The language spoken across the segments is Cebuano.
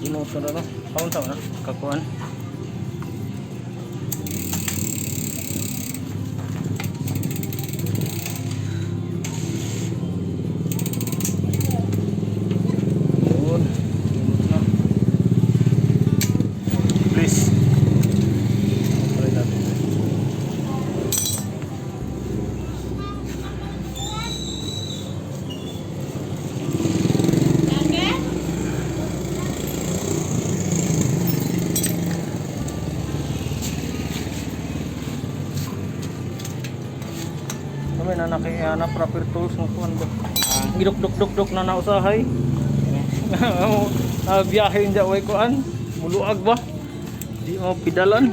Ginuto na, no? Kaunsa na? Kakuan? Yun. Ginot na. Please. Try natin. Kami na nakiana proper tools ng kuan ba. Giduk duk duk duk na nausahay. Ah, biyahe inja way kuan. Muluag ba? Di mo pidalan.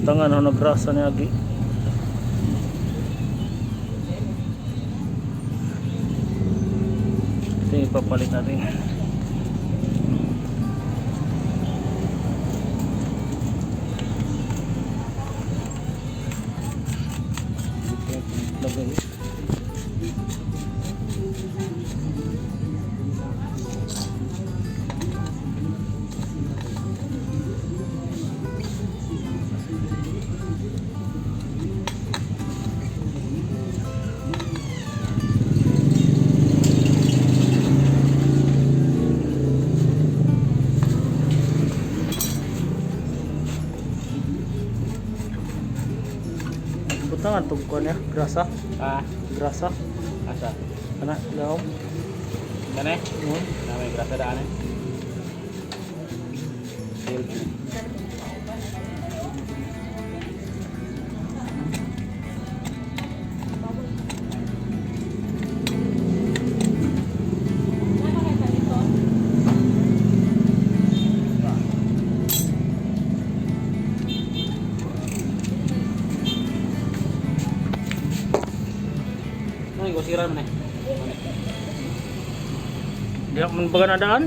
Tangan na nagrasa ni Agi. Ito yung ipapalit natin. Dito yung lagay. Butangan tug ko niya, grasa, Ah, grasa. asa. Ana, lawom. Kane? Hmm. Na may grasa daan eh. Seal kini. Ano yung kusiran man eh? Diha man baga nadaan?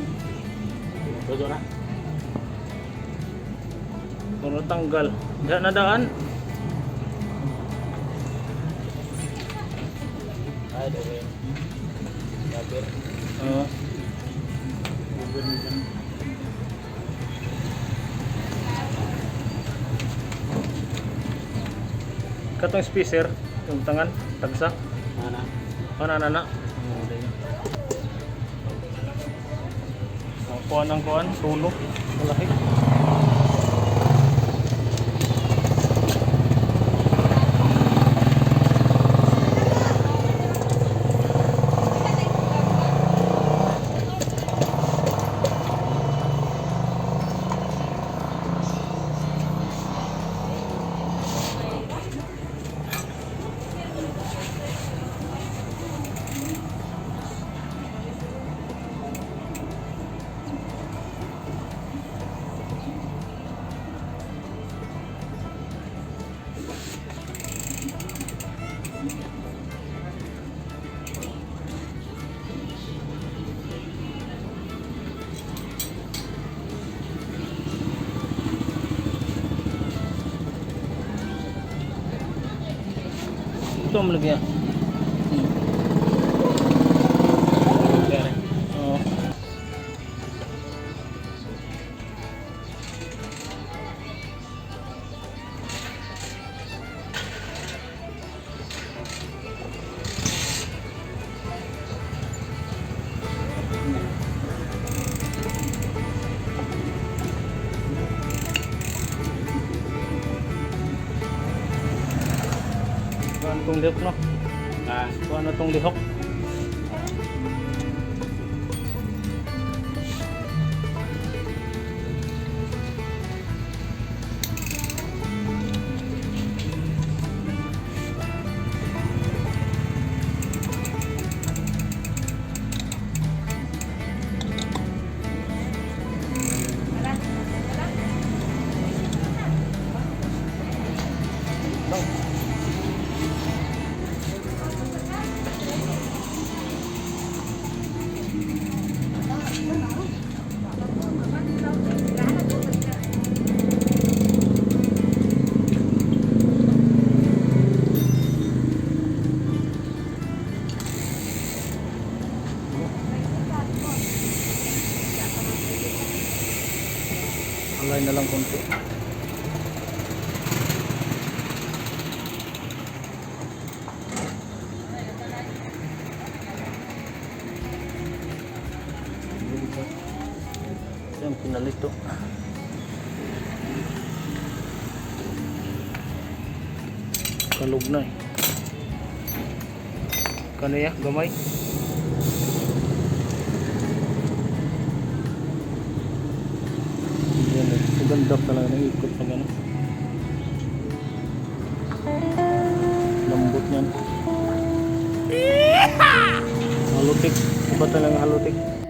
Tujo na. Kung tanggal. Diha nadaan? Ay, okay. Rubber. Oo. Rubber mo dyan. Katong spacer, yung tangan, tagsa. Ana. Ana na na. Oo, dahil. Oh, kuan ang kuan, tulo. Malaki. Ito ang malagyan. Kaya Oo. Kuan tong lihok, no? Ah, Kuan na tong lihok. Yung pinalito. Kalog na eh. Kano ya? Gamay? Yan eh. Ang ganda talaga ng ikot pag ano. Lambot niyan. Halutik. Iba talaga halutik.